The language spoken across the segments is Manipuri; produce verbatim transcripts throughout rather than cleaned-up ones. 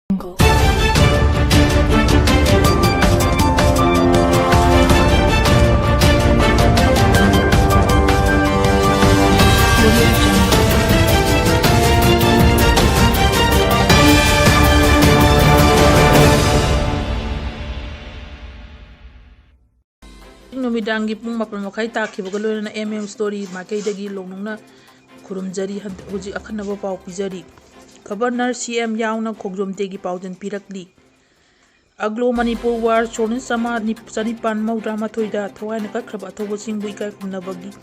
ꯅꯨꯃꯤꯗꯥꯡꯒꯤ ꯄꯨꯡ ꯃꯥꯄꯟ ꯃꯈꯥꯏ ꯇꯥꯈꯤꯕꯒ ꯂꯣꯏꯅꯅ M M Story ꯃꯥꯏꯀꯩꯗꯒꯤ ꯂꯣꯡꯅꯨꯡꯅ ꯈꯨꯔꯨꯝꯖꯔꯤ꯫ ꯍꯟꯗꯛ, ꯍꯧꯖꯤꯛ ꯑꯈꯟꯅꯕ ꯄꯥꯎ ꯄꯤꯖꯔꯤ꯫ Governor, C M ꯌꯥꯎꯅ ꯈꯣꯡꯖꯣꯝ Day ꯒꯤ ꯄꯥꯎꯖꯦꯜ ꯄꯤꯔꯛꯂꯤ꯫ Aglo Manipur War, ꯁꯣꯛꯅ ꯆꯃꯥ-, ꯅꯤ-, ꯆꯅꯤꯄꯥꯟ ꯃꯧꯗ꯭ꯔꯥ ꯃꯥꯊꯣꯏꯗ ꯊꯋꯥꯏꯅ ꯀꯠꯈ꯭ꯔꯕ ꯑꯊꯧꯕꯁꯤꯡꯕꯨ ꯏꯀꯥꯏ ꯈꯨꯝꯅꯕꯒꯤ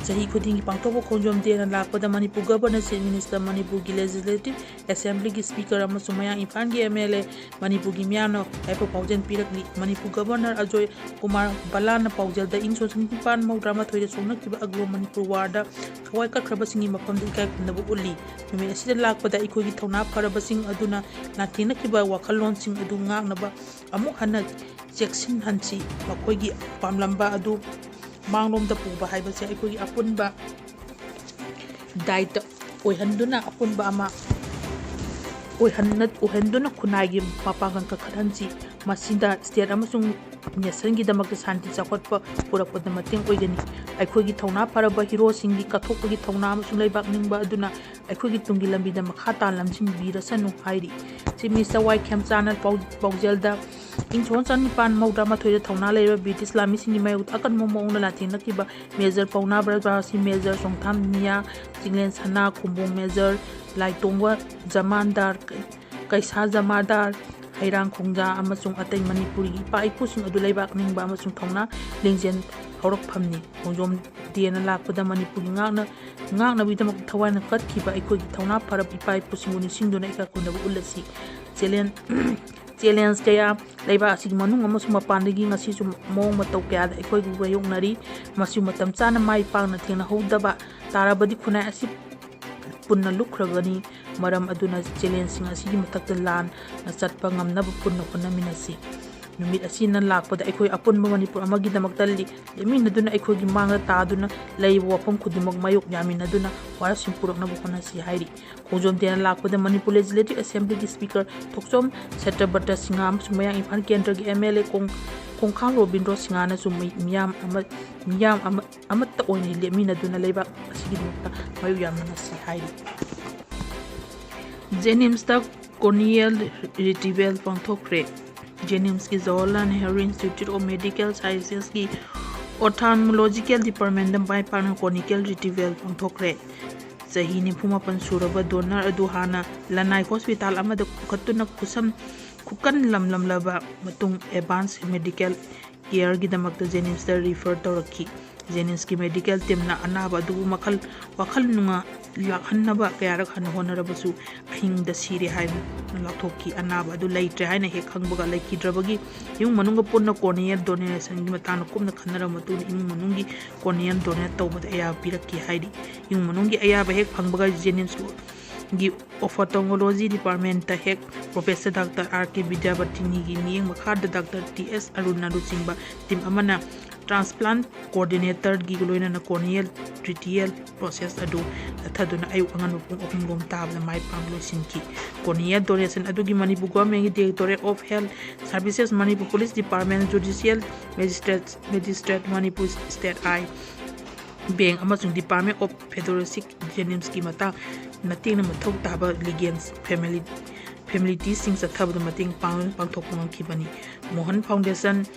ꯆꯍꯤ ꯈꯨꯗꯤꯡꯒꯤ ꯄꯥꯡꯊꯣꯛꯄ ꯈꯣꯡꯖꯣꯝ Day ꯅ ꯂꯥꯛꯄꯗ ꯃꯅꯤꯄꯨꯔ Governor, Chief Minister, ꯃꯅꯤꯄꯨꯔꯒꯤ Legislative Assembly ꯒꯤ Speaker ꯑꯃꯁꯨꯡ ꯃꯌꯥꯡ ꯏꯝꯐꯥꯜꯒꯤ M L A ꯃꯅꯤꯄꯨꯔꯒꯤ ꯃꯤꯌꯥꯝꯅ ꯌꯥꯏꯐ ꯄꯥꯎꯖꯦꯜ ꯄꯤꯔꯛꯂꯤ꯫ ꯃꯅꯤꯄꯨꯔ Governor ꯑꯖꯣꯏ ꯀꯨꯃꯥꯔ ꯕꯂꯥꯟꯅ ꯄꯥꯎꯖꯦꯜꯗ ꯏꯪ ꯁꯣꯛ ꯆꯅꯤꯄꯥꯟ ꯃꯧꯗ꯭ꯔꯥ ꯃꯥꯊꯣꯏꯗ ꯁꯣꯛꯅꯈꯤꯕ Aglo Manipur War ꯗ ꯊꯋꯥꯏ ꯀꯠꯈ꯭ꯔꯕꯁꯤꯡꯒꯤ ꯃꯐꯝꯗ ꯏꯀꯥꯏ ꯈꯨꯝꯅꯕ ꯎꯠꯂꯤ꯫ ꯅꯨꯃꯤꯠ ꯑꯁꯤꯗ ꯂꯥꯛꯄꯗ ꯑꯩꯈꯣꯏꯒꯤ ꯊꯧꯅꯥ ꯐꯔꯕꯁꯤꯡ ꯑꯗꯨꯅ ꯂꯥꯟꯊꯦꯡꯅꯈꯤꯕ ꯋꯥꯈꯜꯂꯣꯟꯁꯤꯡ ꯑꯗꯨ ꯉꯥꯛꯅꯕ ꯑꯃꯨꯛ ꯍꯟꯅ ꯆꯦꯛꯁꯤꯟꯍꯟꯁꯤ꯫ ꯃꯈꯣꯏꯒꯤ ꯄꯥꯝꯂꯝꯕ ꯑꯗꯨ ꯃꯥꯡꯂꯣꯝꯗ ꯄꯨꯕ ꯍꯥꯏꯕꯁꯦ ꯑꯩꯈꯣꯏꯒꯤ ꯑꯄꯨꯟꯕ ꯗꯥꯏꯇ ꯑꯣꯏꯍꯟꯗꯨꯅ, ꯑꯄꯨꯟꯕ ꯑꯃ ꯑꯣꯏꯍꯟꯅ-, ꯑꯣꯏꯍꯟꯗꯨꯅ ꯈꯨꯟꯅꯥꯏꯒꯤ ꯃꯄꯥꯡꯒꯜ ꯀꯟꯈꯠꯍꯟꯁꯤ꯫ ꯃꯁꯤꯗ state ꯑꯃꯁꯨꯡ nation ꯒꯤꯗꯃꯛꯇ ꯁꯥꯟꯇꯤ ꯆꯥꯎꯈꯠꯄ ꯄꯨꯔꯛꯄꯗ ꯃꯇꯦꯡ ꯑꯣꯏꯒꯅꯤ꯫ ꯑꯩꯈꯣꯏꯒꯤ ꯊꯧꯅꯥ ꯐꯔꯕ hero ꯁꯤꯡꯒꯤ ꯀꯠꯊꯣꯛꯄꯒꯤ ꯊꯧꯅꯥ ꯑꯃꯁꯨꯡ ꯂꯩꯕꯥꯛ ꯅꯤꯡꯕ ꯑꯗꯨꯅ ꯑꯩꯈꯣꯏꯒꯤ ꯇꯨꯡꯒꯤ ꯂꯝꯕꯤꯗ ꯃꯈꯥ ꯇꯥꯅ ꯂꯝꯖꯤꯡꯕꯤꯔꯁꯅꯨ ꯍꯥꯏꯔꯤ꯫ Chief Minister ꯋꯥꯏ ꯈꯦꯝꯆꯥꯅ ꯄꯥꯎ-, ꯄꯥꯎꯖꯦꯜꯗ ꯏꯪ ꯁꯣꯛ ꯆꯅꯤꯄꯥꯟ ꯃꯧꯗ꯭ꯔꯥ ꯃꯥꯊꯣꯏꯗ ꯊꯧꯅꯥ ꯂꯩꯔꯕ British ꯂꯥꯟꯃꯤꯁꯤꯡꯒꯤ ꯃꯥꯌꯣꯛꯇ ꯑꯀꯟꯕ ꯃꯑꯣꯡꯗ ꯂꯥꯟꯊꯦꯡꯅꯈꯤꯕ Major ꯄꯥꯎꯅꯥ ꯕ꯭ꯔꯖꯕꯥꯁꯤ, Major ꯆꯣꯡꯊꯥꯝ ꯃꯤꯌꯥ, ꯆꯤꯡꯂꯦꯟ ꯁꯅꯥ, ꯈꯨꯝꯕꯣꯡ Major, ꯂꯥꯏꯇꯣꯡꯕ ꯖꯃꯥꯟꯗꯥꯔ, ꯀꯩꯁꯥ ꯖꯃꯥꯗꯥꯔ, ꯍꯩꯔꯥꯡ ꯈꯣꯡꯖꯥ ꯑꯃꯁꯨꯡ ꯑꯇꯩ ꯃꯅꯤꯄꯨꯔꯤꯒꯤ ꯏꯄꯥ ꯏꯄꯨꯁꯤꯡ ꯑꯗꯨ ꯂꯩꯕꯥꯛ ꯅꯤꯡꯕ ꯑꯃꯁꯨꯡ ꯊꯧꯅꯥ ꯂꯤꯡꯖꯦꯜ ꯍꯧꯔꯛꯐꯝꯅꯤ꯫ ꯈꯣꯡꯖꯣꯝ Day ꯅ ꯂꯥꯛꯄꯗ ꯃꯅꯤꯄꯨꯔꯒꯤ ꯉꯥꯛꯅ-, ꯉꯥꯛꯅꯕꯒꯤꯗꯃꯛꯇ ꯊꯋꯥꯏꯅ ꯀꯠꯈꯤꯕ ꯑꯩꯈꯣꯏꯒꯤ ꯊꯧꯅꯥ ꯐꯔꯕ ꯏꯄꯥ ꯏꯄꯨꯁꯤꯡꯕꯨ ꯅꯤꯡꯁꯤꯡꯗꯨꯅ ꯏꯀꯥꯏ ꯈꯨꯝꯅꯕ ꯎꯠꯂꯁꯤ꯫ Challenge, challenge ꯀꯌꯥ ꯂꯩꯕꯥꯛ ꯑꯁꯤꯒꯤ ꯃꯅꯨꯡ ꯑꯃꯁꯨꯡ ꯃꯄꯥꯟꯗꯒꯤ ꯉꯁꯤꯁꯨ ꯃꯑꯣꯡ ꯃꯇꯧ ꯀꯌꯥꯗ ꯑꯩꯈꯣꯏꯕꯨ ꯃꯥꯌꯣꯛꯅꯔꯤ꯫ ꯃꯁꯤꯕꯨ ꯃꯇꯝ ꯆꯥꯅ ꯃꯥꯏ ꯄꯥꯛꯅ ꯊꯦꯡꯅꯍꯧꯗꯕ ꯇꯥꯔꯕꯗꯤ ꯈꯨꯟꯅꯥꯏ ꯑꯁꯤ ꯄꯨꯟꯅ ꯂꯨꯞꯈ꯭ꯔꯒꯅꯤ꯫ ꯃꯔꯝ ꯑꯗꯨꯅ challenge ꯁꯤꯡ ꯑꯁꯤꯒꯤ ꯃꯊꯛꯇ ꯂꯥꯟꯅ ꯆꯠꯄ ꯉꯝꯅꯕ ꯄꯨꯟꯅ ꯍꯣꯠꯅꯃꯤꯟꯅꯁꯤ꯫ ꯅꯨꯃꯤꯠ ꯑꯁꯤꯅ ꯂꯥꯛꯄꯗ ꯑꯩꯈꯣꯏ ꯑꯄꯨꯟꯕ ꯃꯅꯤꯄꯨꯔ ꯑꯃꯒꯤꯗꯃꯛꯇ ꯂꯦꯞꯃꯤꯟꯅꯗꯨꯅ ꯑꯩꯈꯣꯏꯒꯤ ꯃꯥꯡꯗ ꯇꯥꯗꯨꯅ ꯂꯩꯔꯤꯕ ꯋꯥꯐꯝ ꯈꯨꯗꯤꯡꯃꯛ ꯃꯥꯌꯣꯛ ꯌꯥꯃꯤꯟꯅꯗꯨꯅ ꯋꯥꯔꯦꯞꯁꯤꯡ ꯄꯨꯔꯛꯅꯕ ꯍꯣꯠꯅꯁꯤ ꯍꯥꯏꯔꯤ꯫ ꯈꯣꯡꯖꯣꯝ ꯗꯦꯅ ꯂꯥꯛꯄꯗ ꯃꯅꯤꯄꯨꯔ ꯂꯦꯖꯤꯁꯂꯦꯇꯤꯚ ꯑꯦꯁꯦꯝꯕ꯭ꯂꯤꯒꯤ ꯁ꯭ꯄꯤꯀꯔ ꯊꯣꯛꯆꯣꯝ ꯁꯇ꯭ꯌꯕ꯭ꯔꯇ ꯁꯤꯡꯍ ꯑꯃꯁꯨꯡ ꯃꯌꯥꯡ ꯏꯝꯐꯥꯜ ꯀꯦꯟꯗ꯭ꯔꯒꯤ ꯑꯦꯝ ꯑꯦꯜ ꯑꯦ ꯀꯣꯡ-, ꯀꯣꯡꯈꯥꯡ ꯔꯣꯕꯤꯟꯗ꯭ꯔꯣ ꯁꯤꯡꯍꯅꯁꯨ ꯃꯤ-, ꯃꯤꯌꯥꯝ ꯑꯃ, ꯃꯤꯌꯥꯝ ꯑꯃ, ꯑꯃꯠꯇ ꯑꯣꯏꯅ ꯂꯦꯞꯃꯤꯟꯅꯗꯨꯅ ꯂꯩꯕꯥꯛ ꯑꯁꯤꯒꯤꯗꯃꯛꯇ ꯃꯥꯌꯣꯛ ꯌꯥꯃꯤꯟꯅꯁꯤ ꯍꯥꯏꯔꯤ꯫ ꯖꯦꯅꯤꯝꯁꯇ corneal retrieval ꯄꯥꯡꯊꯣꯛꯈ꯭ꯔꯦ꯫ ꯖꯦꯅꯤꯝꯁꯀꯤ Jawaharlal Nehru Institute of Medical Sciences ꯀꯤ Ophthalmological Department ꯇ ꯃꯥꯏ ꯄꯥꯛꯅ corneal retrieval ꯄꯥꯡꯊꯣꯛꯈ꯭ꯔꯦ꯫ ꯆꯍꯤ ꯅꯤꯐꯨ ꯃꯥꯄꯟ ꯁꯨꯔꯕ donor ꯑꯗꯨ ꯍꯥꯟꯅ ꯂꯅꯥꯏ ꯍꯣꯁꯄꯤꯇꯥꯜ ꯑꯃꯗ ꯄꯨꯈꯠꯇꯨꯅ ꯈꯨꯁꯝ-, ꯈꯨꯀꯟ ꯂꯝꯂꯝꯂꯕ ꯃꯇꯨꯡ advance medical care ꯒꯤꯗꯃꯛꯇ ꯖꯦꯅꯤꯝꯁꯇ refer ꯇꯧꯔꯛꯈꯤ꯫ ꯖꯦꯅꯤꯝꯁꯀꯤ medical team ꯅ ꯑꯅꯥꯕ ꯑꯗꯨꯕꯨ ꯃꯈꯜ, ꯋꯥꯈꯜ ꯅꯨꯡꯉꯥꯏ ꯂꯥꯛꯍꯟꯅꯕ ꯀꯌꯥꯔꯛ ꯍꯟꯅ ꯍꯣꯠꯅꯔꯕꯁꯨ ꯑꯍꯤꯡꯗ ꯁꯤꯔꯦ ꯍꯥꯏꯅ ꯂꯥꯎꯊꯣꯛꯈꯤ꯫ ꯑꯅꯥꯕ ꯑꯗꯨ ꯂꯩꯇ꯭ꯔꯦ ꯍꯥꯏꯅ ꯍꯦꯛ ꯈꯪꯕꯒ ꯂꯩꯈꯤꯗ꯭ꯔꯕꯒꯤ ꯏꯃꯨꯡ ꯃꯅꯨꯡꯒ ꯄꯨꯟꯅ corneal donation ꯒꯤ ꯃꯇꯥꯡꯗ ꯀꯨꯞꯅ ꯈꯟꯅꯔꯕ ꯃꯇꯨꯡꯗ ꯏꯃꯨꯡ ꯃꯅꯨꯡꯒꯤ corneal donate ꯇꯧꯕꯗ ꯑꯌꯥꯕ ꯄꯤꯔꯛꯈꯤ ꯍꯥꯏꯔꯤ꯫ ꯏꯃꯨꯡ ꯃꯅꯨꯡꯒꯤ ꯑꯌꯥꯕ ꯍꯦꯛ ꯐꯪꯕꯒ ꯖꯦꯅꯤꯝꯁꯀꯤ ꯒꯤ Ophthalmology Department ꯇ head professor Doctor R K ꯕꯤꯗ꯭ꯌꯥꯄꯇꯤꯅꯤꯒꯤ ꯃꯤꯠꯌꯦꯡ ꯃꯈꯥꯗ Doctor T S ꯑꯔꯨꯟꯅ ꯂꯨꯆꯤꯡꯕ team ꯑꯃꯅ transplant coordinator ꯒꯤ ꯂꯣꯏꯅꯅ corneal retrieval process ꯑꯗꯨ ꯆꯠꯊꯗꯨꯅ ꯑꯌꯨꯛ ꯑꯉꯟꯕ ꯄꯨꯡ ꯑꯍꯨꯝ ꯂꯣꯝ ꯇꯥꯕꯗ ꯃꯥꯏ ꯄꯥꯛꯅ ꯂꯣꯏꯁꯤꯟꯈꯤ꯫ Corneal donation ꯑꯗꯨꯒꯤ ꯃꯅꯤꯄꯨꯔ government ꯀꯤ Directorate of Health Services, Manipur Police Department, Judicial Magistrate, Magistrate, Manipur State Eye Bank ꯑꯃꯁꯨꯡ Department of Forensic ꯖꯦꯅꯤꯝꯁꯀꯤ ꯃꯇꯥꯡ ꯃꯇꯦꯡꯅ ꯃꯊꯧ ꯇꯥꯕ legal family, formalities ꯁꯤꯡ ꯆꯠꯊꯕꯗ ꯃꯇꯦꯡ ꯄꯥꯡ-, ꯄꯥꯡꯊꯣꯛꯄ ꯉꯝꯈꯤꯕꯅꯤ꯫ Mohan Foundation,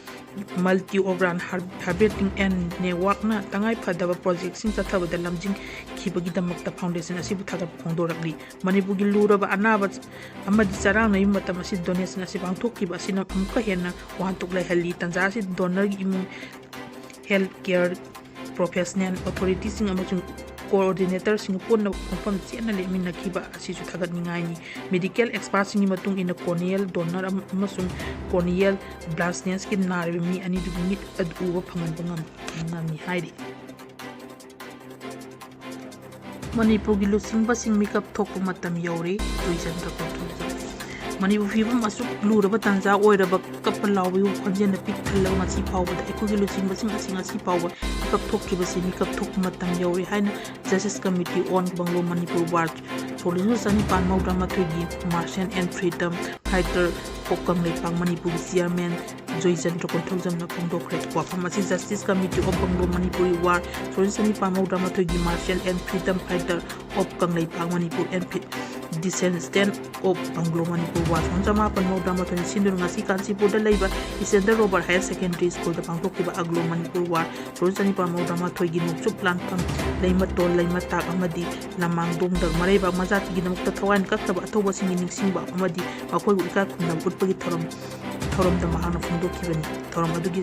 multi organ har-, harvesting and network ꯅ ꯇꯉꯥꯏ ꯐꯗꯕ project ꯁꯤꯡ ꯆꯠꯊꯕꯗ ꯂꯝꯖꯤꯡꯈꯤꯕꯒꯤꯗꯃꯛꯇ foundation ꯑꯁꯤꯕꯨ ꯊꯥꯒꯠꯄ ꯐꯣꯡꯗꯣꯔꯛꯂꯤ꯫ ꯃꯅꯤꯄꯨꯔꯒꯤ ꯂꯨꯔꯕ ꯑꯅꯥꯕ ꯑꯃꯗꯤ ꯆꯔꯥꯡꯅꯔꯤꯕ ꯃꯇꯝ ꯑꯁꯤꯗ donation ꯑꯁꯤ ꯄꯥꯡꯊꯣꯛꯈꯤꯕ ꯑꯁꯤꯅ ꯑꯃꯨꯛꯀ ꯍꯦꯟꯅ ꯋꯥꯍꯟꯊꯣꯛ ꯂꯩꯍꯜꯂꯤ꯫ ꯇꯥꯟꯖꯥ ꯑꯁꯤꯗ donor ꯒꯤ ꯏꯃꯨꯡ, health care professional, authority ꯁꯤꯡ ꯑꯃꯁꯨꯡ coordinator ꯁꯤꯡ ꯄꯨꯟꯅ ꯈꯣꯡꯐꯝ ꯆꯦꯠꯅ ꯂꯦꯞꯃꯤꯟꯅꯈꯤꯕ ꯑꯁꯤꯁꯨ ꯊꯥꯒꯠꯅꯤꯡꯉꯥꯏꯅꯤ꯫ Medical expert ꯁꯤꯡꯒꯤ ꯃꯇꯨꯡ ꯏꯟꯅ corneal donor ꯑꯃ-, ꯑꯃꯁꯨꯡ corneal blindness ꯀꯤ ꯅꯥꯔꯤꯕ ꯃꯤ ꯑꯅꯤꯗꯨꯒꯤ ꯃꯤꯠ ꯑꯗꯨ ꯎꯕ ꯐꯪꯍꯟꯕ ꯉꯝ-, ꯉꯝꯃꯤ ꯍꯥꯏꯔꯤ꯫ ꯃꯅꯤꯄꯨꯔꯒꯤ ꯂꯨꯆꯤꯡꯕꯁꯤꯡ ꯃꯤꯀꯞ ꯊꯣꯛꯄ ꯃꯇꯝ ꯌꯧꯔꯦ꯫ ꯇꯨꯏꯆꯟꯗ꯭ꯔ ꯀꯣꯟꯊꯧꯖꯝ꯫ ꯃꯅꯤꯄꯨꯔ ꯐꯤꯕꯝ ꯑꯁꯨꯛ ꯂꯨꯔꯕ ꯇꯥꯟꯖꯥ ꯑꯣꯏꯔꯕ ꯀꯞꯄ ꯂꯥꯎꯕꯒꯤ ꯈꯣꯟꯖꯦꯜꯅ ꯄꯤꯛ ꯊꯜꯂꯕ ꯉꯁꯤ ꯐꯥꯎꯕꯗ ꯑꯩꯈꯣꯏꯒꯤ ꯂꯨꯆꯤꯡꯕꯁꯤꯡ ꯑꯁꯤ ꯉꯁꯤ ꯐꯥꯎꯕ ꯃꯤꯀꯞ ꯊꯣꯛꯇ꯭ꯔꯤꯕꯁꯤ ꯃꯤꯀꯞ ꯊꯣꯛꯄ ꯃꯇꯝ ꯌꯧꯔꯦ ꯍꯥꯏꯅ Justice Committee on Bungalow Manipur War ꯁꯣꯛ ꯂꯤꯁꯤꯡ ꯆꯅꯤꯄꯥꯟ ꯃꯧꯗ꯭ꯔꯥ ꯃꯥꯊꯣꯏꯒꯤ Martial and Freedom Fighter of Kangleipak ꯃꯅꯤꯄꯨꯔꯒꯤ chairman ꯖꯣꯏꯆꯟꯗ꯭ꯔ ꯀꯣꯟꯊꯧꯖꯝꯅ ꯐꯣꯡꯗꯣꯛꯈ꯭ꯔꯦ꯫ ꯋꯥꯐꯝ ꯑꯁꯤ Justice Committee of Bungalow Manipur War ꯁꯣꯛ ꯂꯤꯁꯤꯡ ꯆꯅꯤꯄꯥꯟ ꯃꯧꯗ꯭ꯔꯥ ꯃꯥꯊꯣꯏꯒꯤ Martial and Freedom Fighter of Kangleipak Manipur and Descendant of Bungalow Manipur War ꯁꯣꯛ ꯂꯤꯁꯤꯡ ꯆꯃꯥꯄꯟ ꯃꯧꯗ꯭ꯔꯥ ꯃꯥꯊꯣꯏꯅ ꯁꯤꯟꯗꯨꯅ ꯉꯁꯤ ꯀꯥꯟꯆꯤꯄꯨꯔꯗ ꯂꯩꯕ Standard Robert Higher Secondary Schoolꯗ ꯄꯥꯡꯊꯣꯛꯈꯤꯕ Anglo Manipur War ꯁꯣꯛ ꯂꯤꯁꯤꯡ ꯆꯅꯤꯄꯥꯟ ꯃꯧꯗ꯭ꯔꯥ ꯃꯥꯊꯣꯏꯒꯤ ꯅꯣꯡꯆꯨꯞ ꯂꯥꯟꯐꯝ ꯂꯩꯃꯇꯣꯟ ꯂꯩꯃꯇꯥꯛ ꯑꯃꯗꯤ ꯂꯃꯥꯡꯗꯣꯡꯗ ꯃꯔꯩꯕꯥꯛ ꯃꯖꯥꯇꯤꯒꯤꯗꯃꯛꯇ ꯊꯋꯥꯏꯅ ꯀꯠꯈ꯭ꯔꯕ ꯑꯊꯧꯕꯁꯤꯡꯒꯤ ꯅꯤꯡꯁꯤꯡꯕ ꯑꯃꯗꯤ ꯃꯈꯣꯏꯕꯨ ꯏꯀꯥꯏ ꯈꯨꯝꯅꯕ ꯎꯠꯄꯒꯤ ꯊꯧꯔꯝ ꯊꯧꯔꯝꯗ ꯃꯍꯥꯛꯅ ꯐꯣꯡꯗꯣꯛꯈꯤꯕꯅꯤ꯫ ꯊꯧꯔꯝ ꯑꯗꯨꯒꯤ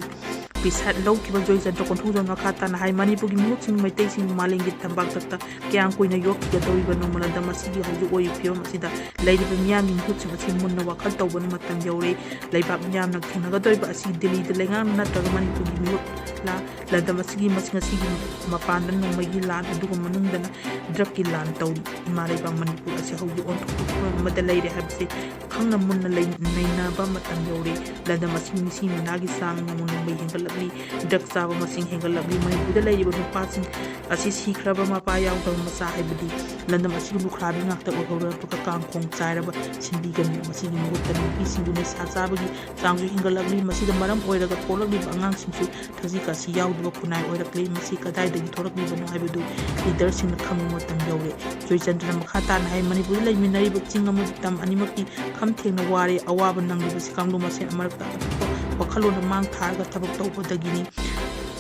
ꯄꯤꯁꯥꯠ ꯂꯧꯈꯤꯕ ꯖꯣꯏꯆꯟꯗ꯭ꯔ ꯀꯣꯟꯊꯧꯖꯝ ꯃꯈꯥ ꯇꯥꯅ ꯍꯥꯏ, ꯃꯅꯤꯄꯨꯔꯒꯤ ꯃꯤꯍꯨꯠꯁꯤꯡ ꯃꯩꯇꯩꯁꯤꯡ ꯃꯥꯂꯦꯝꯒꯤ ꯇꯝꯄꯥꯛꯇ ꯀꯌꯥꯝ ꯀꯨꯏꯅ ꯌꯣꯛꯈꯤꯒꯗꯧꯔꯤꯕꯅꯣ? ꯂꯝꯗꯝ ꯑꯁꯤꯒꯤ ꯍꯧꯖꯤꯛ ꯑꯣꯏꯔꯤꯕ ꯐꯤꯕꯝ ꯑꯁꯤꯗ ꯂꯩꯔꯤꯕ ꯃꯤꯌꯥꯝꯒꯤ ꯃꯤꯍꯨꯠꯁꯤꯡ ꯑꯁꯤ ꯃꯨꯟꯅ ꯋꯥꯈꯜ ꯇꯧꯕꯅ ꯃꯇꯝ ꯌꯧꯔꯦ꯫ ꯂꯩꯕꯥꯛ ꯃꯤꯌꯥꯝꯅ ꯊꯦꯡꯅꯒꯗꯧꯔꯤꯕ ꯑꯁꯤ ꯗꯤꯜꯂꯤꯗ ꯂꯩꯉꯥꯛꯅ ꯅꯠꯇ꯭ꯔꯒ ꯃꯅꯤꯄꯨꯔꯒꯤ ꯃꯤꯍꯨꯠꯂ? ꯂꯝꯗꯝ ꯑꯁꯤꯒꯤ ꯃꯁꯤꯡ ꯑꯁꯤꯒꯤ ꯃꯄꯥꯟꯗ ꯅꯣꯡꯃꯩꯒꯤ ꯂꯥꯟ ꯑꯗꯨꯒ ꯃꯅꯨꯡꯗꯅ ꯗ꯭ꯔꯒꯀꯤ ꯂꯥꯟ ꯇꯧꯔꯤ꯫ ꯏꯃꯥ ꯂꯩꯕꯥꯛ ꯃꯅꯤꯄꯨꯔ ꯑꯁꯤ ꯍꯧꯖꯤꯛ ꯑꯣꯟꯊꯣꯛꯄꯒꯤ ꯐꯤꯕꯝ ꯑꯃꯗ ꯂꯩꯔꯦ ꯍꯥꯏꯕꯁꯤ ꯈꯪꯅ ꯃꯨꯟꯅ ꯂꯩ-, ꯅꯩꯅꯕ ꯃꯇꯝ ꯌꯧꯔꯦ꯫ ꯂꯝꯗꯝ ꯑꯁꯤꯒꯤ ꯃꯤꯁꯤ ꯃꯤꯅꯥꯒꯤ ꯆꯥꯡ ꯅꯣꯡꯃ ꯅꯣꯡꯃꯒꯤ ꯍꯦꯟꯒꯠꯂꯛꯂꯤ꯫ ꯗ꯭ꯔꯒ ꯆꯥꯕ ꯃꯁꯤꯡ ꯍꯦꯟꯒꯠꯂꯛꯂꯤ꯫ ꯃꯅꯤꯄꯨꯔꯗ ꯂꯩꯔꯤꯕ ꯅꯨꯄꯥꯁꯤꯡ ꯑꯁꯤ ꯁꯤꯈ꯭ꯔꯕ ꯃꯄꯥ ꯌꯥꯎꯗꯕ ꯃꯆꯥ, ꯍꯥꯏꯕꯗꯤ ꯂꯝꯗꯝ ꯑꯁꯤꯒꯤ ꯂꯨꯈ꯭ꯔꯥꯕꯤ ꯉꯥꯛꯇ ꯑꯣꯏꯍꯧꯔꯕꯒ ꯀꯥꯡꯈꯣꯡ ꯆꯥꯏꯔꯕ ꯁꯤꯟꯕꯤꯒꯅꯤ꯫ ꯃꯁꯤꯒꯤ ꯃꯍꯨꯠꯇ ꯅꯨꯄꯤꯁꯤꯡꯕꯨ ꯅꯤꯁꯥ ꯆꯥꯕꯒꯤ ꯆꯥꯡꯁꯨ ꯍꯦꯟꯒꯠꯂꯛꯂꯤ꯫ ꯃꯁꯤꯗ ꯃꯔꯝ ꯑꯣꯏꯔꯒ ꯄꯣꯛꯂꯛꯂꯤꯕ ꯑꯉꯥꯡꯁꯤꯡꯁꯨ ꯊꯛꯁꯤ ꯈꯥꯁꯤ ꯌꯥꯎꯗꯕ ꯈꯨꯟꯅꯥꯏ ꯑꯣꯏꯔꯛꯂꯤ꯫ ꯃꯁꯤ ꯀꯗꯥꯏꯗꯒꯤ ꯊꯣꯔꯛꯂꯤꯕꯅꯣ ꯍꯥꯏꯕꯗꯨ ꯂꯤꯗꯔꯁꯤꯡꯅ ꯈꯪꯕ ꯃꯇꯝ ꯌꯧꯔꯦ꯫ ꯖꯣꯏꯆꯟꯗ꯭ꯔꯅ ꯃꯈꯥ ꯇꯥꯅ ꯍꯥꯏ, ꯃꯅꯤꯄꯨꯔꯗ ꯂꯩꯃꯤꯟꯅꯔꯤꯕ ꯆꯤꯡ ꯑꯃꯗꯤ ꯇꯝ ꯑꯅꯤꯃꯛꯀꯤ ꯈꯝ ꯊꯦꯡꯅ ꯋꯥꯔꯦ꯫ ꯑꯋꯥꯕ ꯅꯪꯂꯤꯕꯁꯤ ꯀꯥꯡꯂꯨꯞ ꯃꯁꯦꯟ ꯑꯃꯔꯛꯇ ꯑꯇꯣꯞꯄ ꯋꯥꯈꯜꯂꯣꯟꯗ ꯃꯥꯡ ꯊꯥꯔꯒ ꯊꯕꯛ ꯇꯧꯕꯗꯒꯤꯅꯤ꯫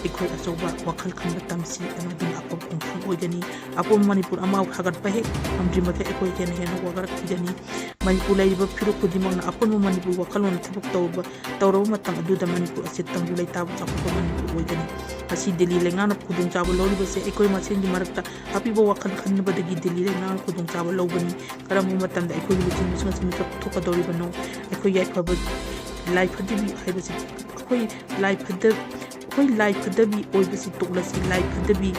ꯑꯩꯈꯣꯏ ꯑꯆꯧꯕ ꯋꯥꯈꯜ ꯈꯟꯕ ꯇꯝꯁꯤ, ꯑꯃꯗꯨꯅ ꯑꯐꯕ ꯈꯣꯡꯊꯥꯡ ꯑꯣꯏꯒꯅꯤ꯫ ꯑꯄꯨꯟꯕ ꯃꯅꯤꯄꯨꯔ ꯑꯃ ꯁꯥꯒꯠꯄ ꯍꯦꯛ ꯉꯝꯗ꯭ꯔꯤꯃꯈꯩ ꯑꯩꯈꯣꯏ ꯍꯦꯟꯅ ꯍꯦꯟꯅ ꯋꯥꯒꯠꯂꯛꯈꯤꯒꯅꯤ꯫ ꯃꯅꯤꯄꯨꯔ ꯂꯩꯔꯤꯕ ꯐꯨꯔꯨꯞ ꯈꯨꯗꯤꯡꯃꯛꯅ ꯑꯄꯨꯟꯕ ꯃꯅꯤꯄꯨꯔ ꯋꯥꯈꯜꯂꯣꯟꯗ ꯊꯕꯛ ꯇꯧꯕ, ꯇꯧꯔꯕ ꯃꯇꯝ ꯑꯗꯨꯗ ꯃꯅꯤꯄꯨꯔ ꯑꯁꯤ ꯇꯪꯗꯨ ꯂꯩꯇꯥꯕ ꯆꯥꯎꯈꯠꯄ ꯃꯅꯤꯄꯨꯔ ꯑꯣꯏꯒꯅꯤ꯫ ꯉꯁꯤ ꯗꯤꯜꯂꯤ ꯂꯩꯉꯥꯛꯅ ꯈꯨꯗꯣꯡꯆꯥꯕ ꯂꯧꯔꯤꯕꯁꯦ ꯑꯩꯈꯣꯏ ꯃꯁꯦꯟꯒꯤ ꯃꯔꯛꯇ ꯑꯄꯤꯕ ꯋꯥꯈꯜ ꯈꯟꯅꯕꯗꯒꯤ ꯗꯤꯜꯂꯤ ꯂꯩꯉꯥꯛꯅ ꯈꯨꯗꯣꯡꯆꯥꯕ ꯂꯧꯕꯅꯤ꯫ ꯀꯔꯝꯕ ꯃꯇꯝꯗ ꯑꯩꯈꯣꯏꯒꯤ ꯂꯨꯆꯤꯡꯕꯁꯤꯡ ꯑꯁꯤ ꯃꯤꯀꯞ ꯊꯣꯛꯀꯗꯧꯔꯤꯕꯅꯣ? ꯑꯩꯈꯣꯏ ꯌꯥꯏꯐꯕ, ꯂꯥꯏꯐꯗꯕꯤ ꯍꯥꯏꯕꯁꯤ, ꯑꯩꯈꯣꯏ ꯂꯥꯏꯐꯗ-, ꯑꯩꯈꯣꯏ ꯂꯥꯏꯐꯗꯕꯤ ꯑꯣꯏꯕꯁꯤ ꯇꯣꯛꯂꯁꯤ, ꯂꯥꯏꯐꯗꯕꯤ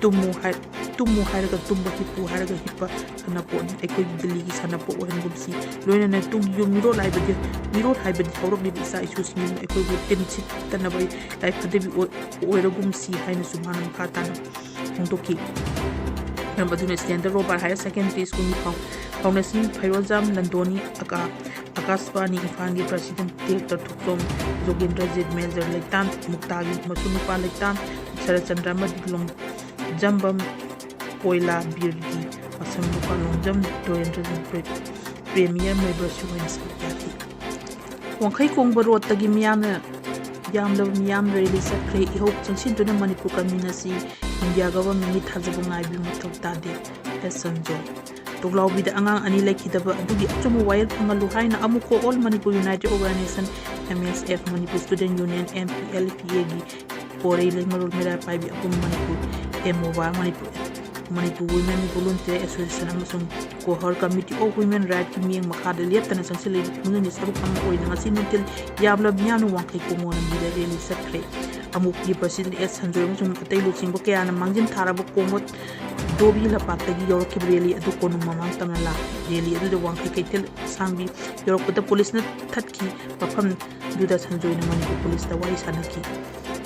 ꯇꯨꯝꯃꯨ ꯍꯥꯏ-, ꯇꯨꯝꯃꯨ ꯍꯥꯏꯔꯒ ꯇꯨꯝꯕ, ꯍꯤꯞꯄꯨ ꯍꯥꯏꯔꯒ ꯍꯤꯞꯄ ꯁꯥꯟꯅꯄꯣꯠꯅꯤ꯫ ꯑꯩꯈꯣꯏꯒꯤ ꯗꯤꯜꯂꯤꯒꯤ ꯁꯥꯟꯅꯄꯣꯠ ꯑꯣꯏꯍꯟꯒꯨꯝꯁꯤ꯫ ꯂꯣꯏꯅꯅ ꯇꯨꯡꯒꯤ ꯌꯨꯝ ꯃꯤꯔꯣꯜ ꯍꯥꯏꯕꯗꯤ, ꯃꯤꯔꯣꯜ ꯍꯥꯏꯕꯗꯤ ꯍꯧꯔꯛꯂꯤꯕ ꯏꯆꯥ ꯏꯁꯨꯁꯤꯡꯅ ꯑꯩꯈꯣꯏꯕꯨ ꯇꯤꯟ ꯁꯤꯠꯇꯅꯕ ꯌꯥꯏꯐꯗꯕꯤ ꯑꯣꯏ-, ꯑꯣꯏꯔꯒꯨꯝꯁꯤ ꯍꯥꯏꯅꯁꯨ ꯃꯍꯥꯛꯅ ꯃꯈꯥ ꯇꯥꯅ ꯐꯣꯡꯗꯣꯛꯈꯤ꯫ ꯃꯔꯝ ꯑꯗꯨꯅ Standard Robert Higher Secondary Schoolꯒꯤ ꯐꯥꯎ-, foundation ꯐꯩꯔꯣꯖꯥꯝ ꯂꯟꯗꯣꯅꯤ, ꯑꯀꯥ-, ꯑꯀꯥꯁꯕꯥꯅꯤ ꯏꯝꯐꯥꯜꯒꯤ president director ꯊꯣꯛꯆꯣꯝ ꯖꯣꯒꯦꯟꯗ꯭ꯔꯖꯤꯠ, major ꯂꯩꯇꯥꯝ ꯃꯨꯛꯇꯥꯒꯤ ꯃꯁꯨ ꯅꯨꯄꯥ ꯂꯩꯇꯥꯝ ꯁꯔꯠꯆꯟꯗ꯭ꯔ ꯑꯃꯗꯤ ꯂꯣꯡꯖꯝꯕꯝ ꯄꯣꯏꯂꯥ ꯕꯤꯔꯒꯤ ꯃꯁꯝ ꯅꯨꯄꯥ ꯂꯣꯡꯖꯝ ꯗꯣꯔꯦꯟꯗ꯭ꯔꯖꯤꯠ ꯄ꯭ꯔꯦ-, premier ꯃꯦꯝꯕꯔꯁꯨ ꯑꯣꯏꯅ ꯁꯔꯨꯛ ꯌꯥꯈꯤ꯫ ꯋꯥꯡꯈꯩ ꯀꯣꯡꯕ ꯔꯣꯗꯇꯒꯤ ꯃꯤꯌꯥꯝꯅ, ꯌꯥꯝꯂꯕ ꯃꯤꯌꯥꯝ rally ꯆꯠꯈ꯭ꯔꯦ꯫ ꯏꯍꯧ ꯆꯪꯁꯤꯟꯗꯨꯅ ꯃꯅꯤꯄꯨꯔ ꯀꯝꯃ꯭ꯌꯨꯅꯤꯁ꯭ꯠꯀꯤ India governmentꯀꯤ ꯊꯥꯖꯕ ꯉꯥꯏꯕꯒꯤ ꯃꯊꯧ ꯇꯥꯗꯦ, ꯑꯦꯁ ꯁꯟꯖꯣꯏ꯫ ꯇꯣꯛꯂꯥꯎꯕꯤꯗ ꯑꯉꯥꯡ ꯑꯅꯤ ꯂꯩꯈꯤꯗꯕ ꯑꯗꯨꯒꯤ ꯑꯆꯨꯝꯕ ꯋꯥꯌꯦꯜ ꯐꯪꯍꯜꯂꯨ ꯍꯥꯏꯅ ꯑꯃꯨꯛꯀ All Manipur United Organisation, M S F, Manipur Student Union, M P L P Aꯒꯤ ꯄꯣꯔꯩ ꯂꯩꯃꯔꯣꯜ ꯃꯩꯔꯥ ꯄꯥꯏꯕꯤ ꯑꯄꯨꯟ Manipur, M O Y Manipur, Manipur Women Volunteer Association ꯑꯃꯁꯨꯡ ꯀꯣꯍꯔ Committee of Women Rightꯀꯤ ꯃꯤꯠꯌꯦꯡ ꯃꯈꯥꯗ ꯂꯦꯞꯇꯅ ꯆꯪꯁꯤꯜꯂꯤꯕ ꯈꯣꯡꯖꯪꯒꯤ ꯁꯔꯨꯛ ꯑꯃ ꯑꯣꯏꯅ ꯉꯁꯤ ꯅꯨꯡꯊꯤꯜ ꯌꯥꯝꯂꯕ ꯃꯤꯌꯥꯝꯅ ꯋꯥꯡꯈꯩ ꯀꯣꯡꯕ ꯂꯝꯕꯤꯗ rally ꯆꯠꯈ꯭ꯔꯦ꯫ ꯑꯃꯨꯛꯀꯤ president ꯑꯦꯁ ꯁꯟꯖꯣꯏ ꯑꯃꯁꯨꯡ ꯑꯇꯩ ꯂꯨꯆꯤꯡꯕ ꯀꯌꯥꯅ ꯃꯥꯡꯖꯤꯟ ꯊꯥꯔꯕ ꯀꯣꯡꯕ ꯗꯣꯕꯤ ꯂꯝꯄꯥꯛꯇꯒꯤ ꯌꯧꯔꯛꯈꯤꯕ rally ꯑꯗꯨ ꯀꯣꯅꯨꯡ ꯃꯃꯥꯡ ꯇꯝꯅ ꯂꯥꯛꯈꯤ꯫ Rally ꯑꯗꯨꯗ ꯋꯥꯡꯈꯩ ꯀꯩꯊꯦꯜ ꯑꯁꯥꯡꯕꯤ ꯌꯧꯔꯛꯄꯗ ꯄꯨꯂꯤꯁꯅ ꯊꯠꯈꯤ꯫ ꯃꯐꯝꯗꯨꯗ ꯁꯟꯖꯣꯏꯅ ꯃꯅꯤꯄꯨꯔ ꯄꯨꯂꯤꯁꯇ ꯋꯥꯔꯤ ꯁꯥꯅꯈꯤ꯫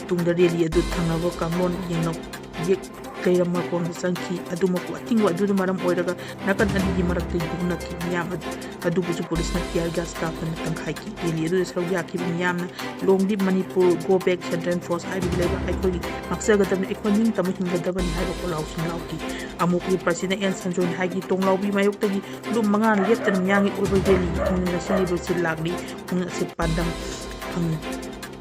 ꯇꯨꯡꯗ rally ꯑꯗꯨ ꯊꯪꯅꯕ ꯀꯥꯡꯂꯣꯟ ꯌꯦꯡꯂꯝ-, ꯌꯦꯛ ꯂꯩꯔꯝꯕ ꯀꯣꯟꯗ ꯆꯪꯈꯤ꯫ ꯑꯗꯨꯃꯛꯄꯨ ꯑꯊꯤꯡꯕ ꯑꯗꯨꯅ ꯃꯔꯝ ꯑꯣꯏꯔꯒ ꯅꯥꯀꯟ ꯑꯅꯤꯒꯤ ꯃꯔꯛꯇ ꯌꯣꯛꯅꯈꯤ꯫ ꯃꯤꯌꯥꯝ ꯑꯗꯨ, ꯑꯗꯨꯕꯨꯁꯨ ꯄꯨꯂꯤꯁꯅ tear gas ꯀꯥꯞꯇꯨꯅ ꯇꯪꯈꯥꯏꯈꯤ꯫ Rally ꯑꯗꯨꯗ ꯁꯔꯨꯛ ꯌꯥꯈꯤꯕ ꯃꯤꯌꯥꯝꯅ Long Live Manipur, Go Back Central Force ꯍꯥꯏꯕꯗꯤ ꯂꯩꯕꯥꯛ ꯑꯩꯈꯣꯏꯒꯤ ꯉꯥꯛꯆꯒꯗꯕꯅꯤ, ꯑꯩꯈꯣꯏ ꯅꯤꯡꯇꯝꯕ ꯍꯤꯡꯒꯗꯕꯅꯤ ꯍꯥꯏꯕ ꯈꯣꯜꯂꯥꯎꯁꯤꯡ ꯂꯥꯎꯈꯤ꯫ ꯑꯃꯨꯛꯀꯤ president ꯑꯦꯟ ꯁꯟꯖꯣꯏꯅ ꯍꯥꯏꯈꯤ, ꯇꯣꯡꯂꯥꯎꯕꯤ ꯃꯥꯌꯣꯛꯇꯒꯤ ꯂꯨꯞ ꯃꯉꯥꯅ ꯂꯦꯞꯇꯅ ꯃꯤꯌꯥꯝꯒꯤ ꯑꯣꯏꯕ rally ꯈꯣꯡꯖꯪ ꯆꯪꯁꯤꯜꯂꯤꯕꯁꯤ ꯂꯥꯛꯂꯤ꯫ ꯈꯣꯡꯖꯪ ꯑꯁꯤ ꯄꯥꯟꯗꯝ ꯐꯪ-,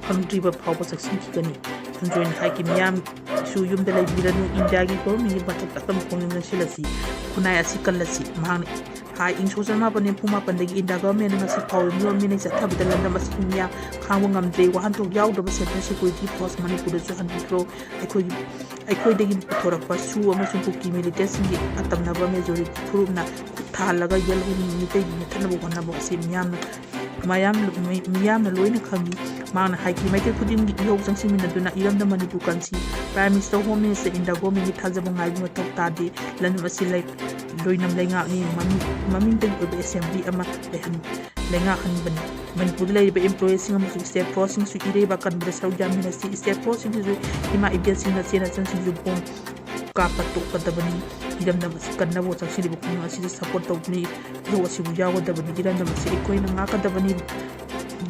ꯐꯪꯗ꯭ꯔꯤꯕ ꯐꯥꯎꯕ ꯆꯪꯁꯤꯟꯈꯤꯒꯅꯤ꯫ ꯁꯟꯖꯣꯏꯅ ꯍꯥꯏꯈꯤ, ꯃꯤꯌꯥꯝꯁꯨ ꯌꯨꯝꯗ ꯂꯩꯕꯤꯔꯅꯨ, Indiaꯒꯤ governmentꯀꯤ ꯃꯊꯛꯇ ꯑꯀꯟꯕ ꯈꯣꯡꯖꯪ ꯆꯪꯁꯤꯜꯂꯁꯤ, ꯈꯨꯟꯅꯥꯏ ꯑꯁꯤ ꯀꯜꯂꯁꯤ꯫ ꯃꯍꯥꯛꯅ ꯍꯥꯏ, ꯏꯪ ꯁꯣꯛ ꯆꯥꯃꯥꯄꯟ ꯅꯤꯐꯨ ꯃꯥꯄꯟꯗꯒꯤ India governmentꯅ ꯉꯁꯤ ꯐꯥꯎꯕ ꯃꯤꯑꯣꯠ ꯃꯤꯅꯩ ꯆꯠꯊꯕꯗ ꯂꯝꯗꯝ ꯑꯁꯤꯒꯤ ꯃꯤꯌꯥꯝ ꯈꯥꯡꯕ ꯉꯝꯗ꯭ꯔꯦ꯫ ꯋꯥꯍꯟꯊꯣꯛ ꯌꯥꯎꯗꯕ Central Security Force ꯃꯅꯤꯄꯨꯔꯗꯁꯨ ꯍꯟꯕꯤꯈ꯭ꯔꯣ꯫ ꯑꯩꯈꯣꯏꯒꯤ, ꯑꯩꯈꯣꯏꯗꯒꯤ ꯄꯨꯊꯣꯔꯛꯄ ꯁꯨ ꯑꯃꯁꯨꯡ ꯀꯨꯀꯤ militantꯁꯤꯡꯒꯤ ꯑꯇꯝꯅꯕ majority ꯐꯨꯔꯨꯞꯅ ꯈꯨꯠ ꯊꯥꯍꯜꯂꯒ ꯌꯦꯜꯍꯧꯃꯤ ꯃꯤꯇꯩꯕꯨ ꯃꯨꯊꯠꯅꯕ ꯍꯣꯠꯅꯕ ꯑꯁꯤ ꯃꯤꯌꯥꯝꯅ, ꯃꯌꯥꯝ, ꯃꯤ-, ꯃꯤꯌꯥꯝꯅ ꯂꯣꯏꯅ ꯈꯪꯏ꯫ ꯃꯍꯥꯛꯅ ꯍꯥꯏꯈꯤ, ꯃꯩꯇꯩ ꯈꯨꯗꯤꯡꯒꯤ ꯏꯍꯧ ꯆꯪꯁꯤꯟꯃꯤꯟꯅꯗꯨꯅ ꯏꯔꯝꯗꯝ Manipur ꯀꯟꯁꯤ꯫ Prime Minister, Home Minister, India Government ꯒꯤ ꯊꯥꯖꯕ ꯉꯥꯏꯕ ꯃꯊꯧ ꯇꯥꯗꯦ꯫ ꯂꯝꯗꯝ ꯑꯁꯤ ꯂꯩ-, ꯂꯣꯏꯅꯝ ꯂꯩꯉꯥꯛꯅꯤ꯫ ꯃꯃꯤꯡ, ꯃꯃꯤꯡꯗꯒꯤ ꯑꯣꯏꯕ assembly ꯑꯃ ꯂꯩꯍꯟ-, ꯂꯩꯉꯥꯛꯍꯟꯕꯅꯤ꯫ ꯃꯅꯤꯄꯨꯔꯗ ꯂꯩꯔꯤꯕ employee ꯁꯤꯡ ꯑꯃꯁꯨꯡ state force ꯁꯤꯡꯁꯨ ꯏꯔꯩꯕꯥꯛ ꯀꯟꯕꯗ ꯁꯔꯨꯛ ꯌꯥꯃꯤꯟꯅꯁꯤ꯫ State force ꯁꯤꯡꯁꯤꯁꯨ ꯏꯃꯥ ꯏꯕꯦꯜꯁꯤꯡ, ꯅꯆꯦ ꯅꯆꯟꯁꯤꯡꯁꯨ bomb ꯀꯥꯞꯄ ꯇꯣꯛꯀꯗꯕꯅꯤ꯫ ꯏꯔꯝꯗꯝ ꯑꯁꯤ ꯀꯟꯅꯕ ꯆꯪꯁꯤꯜꯂꯤꯕ ꯈꯨꯗꯤꯡꯃꯛ ꯑꯁꯤꯗ support ꯇꯧꯗꯨꯅ ꯏꯍꯧ ꯑꯁꯤꯕꯨ ꯌꯥꯎꯒꯗꯕꯅꯤ꯫ ꯏꯔꯝꯗꯝ ꯑꯁꯤ ꯑꯩꯈꯣꯏꯅ ꯉꯥꯛꯀꯗꯕꯅꯤ꯫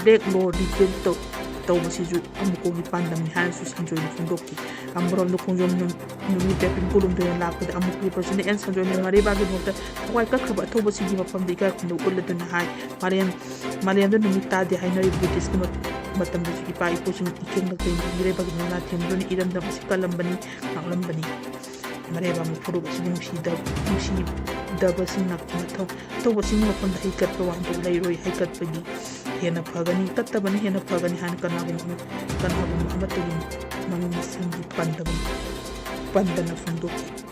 Black law repeal ꯇꯧ-, ꯇꯧꯕꯁꯤꯁꯨ ꯑꯃꯨꯛꯀꯣꯡꯒꯤ ꯄꯥꯟꯗꯝꯅꯤ ꯍꯥꯏꯅꯁꯨ ꯁꯟꯖꯣꯏꯅ ꯐꯣꯡꯗꯣꯛꯈꯤ꯫ ꯑꯃꯔꯣꯝꯗ ꯈꯣꯡꯖꯣꯝ ꯅꯨ-, ꯅꯨꯃꯤꯠ ꯄꯦꯄꯤꯡ ꯀꯣꯂꯨꯝꯗꯣꯏꯅ ꯂꯥꯛꯄꯗ ꯑꯃꯨꯛꯀꯤ President ꯑꯦꯟ ꯁꯟꯖꯣꯏꯅ ꯃꯔꯩꯕꯥꯛꯀꯤꯗꯃꯛꯇ ꯊꯋꯥꯏ ꯀꯛꯈ꯭ꯔꯕ ꯑꯊꯧꯕꯁꯤꯡꯒꯤ ꯃꯐꯝꯗ ꯏꯀꯥꯏ ꯈꯨꯝꯅꯕ ꯎꯠꯂꯗꯨꯅ ꯍꯥꯏ, ꯃꯥꯂꯦꯝ, ꯃꯥꯂꯦꯝꯗ ꯅꯨꯃꯤꯠ ꯇꯥꯗꯦ ꯍꯥꯏꯅꯔꯤꯕ ꯕ꯭ꯔꯤꯇꯤꯁꯀꯤ ꯃ-, ꯃꯇꯝꯗꯁꯨ ꯏꯄꯥ ꯏꯄꯨꯁꯤꯡ ꯏꯊꯦꯡ ꯂꯛꯇꯦꯡꯒꯤ ꯃꯤꯔꯩꯕꯥꯛꯀꯤ ꯃꯅꯥ ꯊꯦꯝꯗꯨꯅ ꯏꯔꯝꯗꯝ ꯑꯁꯤ ꯀꯜꯂꯝꯕꯅꯤ, ꯉꯥꯛꯂꯝꯕꯅꯤ꯫ ꯃꯔꯩꯕꯥꯛ ꯐꯨꯔꯨꯞ ꯑꯁꯤꯕꯨ ꯅꯨꯡꯁꯤꯗ-, ꯅꯨꯡꯁꯤꯗꯕꯁꯤꯡꯅ ꯃꯊꯧ-, ꯑꯊꯧꯕꯁꯤꯡꯒꯤ ꯃꯐꯝꯗ ꯍꯩꯀꯠꯄ ꯋꯥꯍꯟꯊꯣꯛ ꯂꯩꯔꯣꯏ꯫ ꯍꯩꯀꯠꯄꯒꯤ ꯍꯦꯟꯅ ꯐꯒꯅꯤ, ꯀꯠꯇꯕꯅ ꯍꯦꯟꯅ ꯐꯒꯅꯤ ꯍꯥꯏꯅ ꯀꯅꯥꯒꯨꯝꯕ ꯑꯃ-, ꯀꯅꯥꯒꯨꯝꯕ ꯑꯃꯠꯇꯒꯤ ꯃꯃꯤꯡ ꯃꯁꯤꯡꯒꯤ ꯄꯟꯗꯕ-, ꯄꯟꯗꯅ ꯐꯣꯡꯗꯣꯛꯈꯤ꯫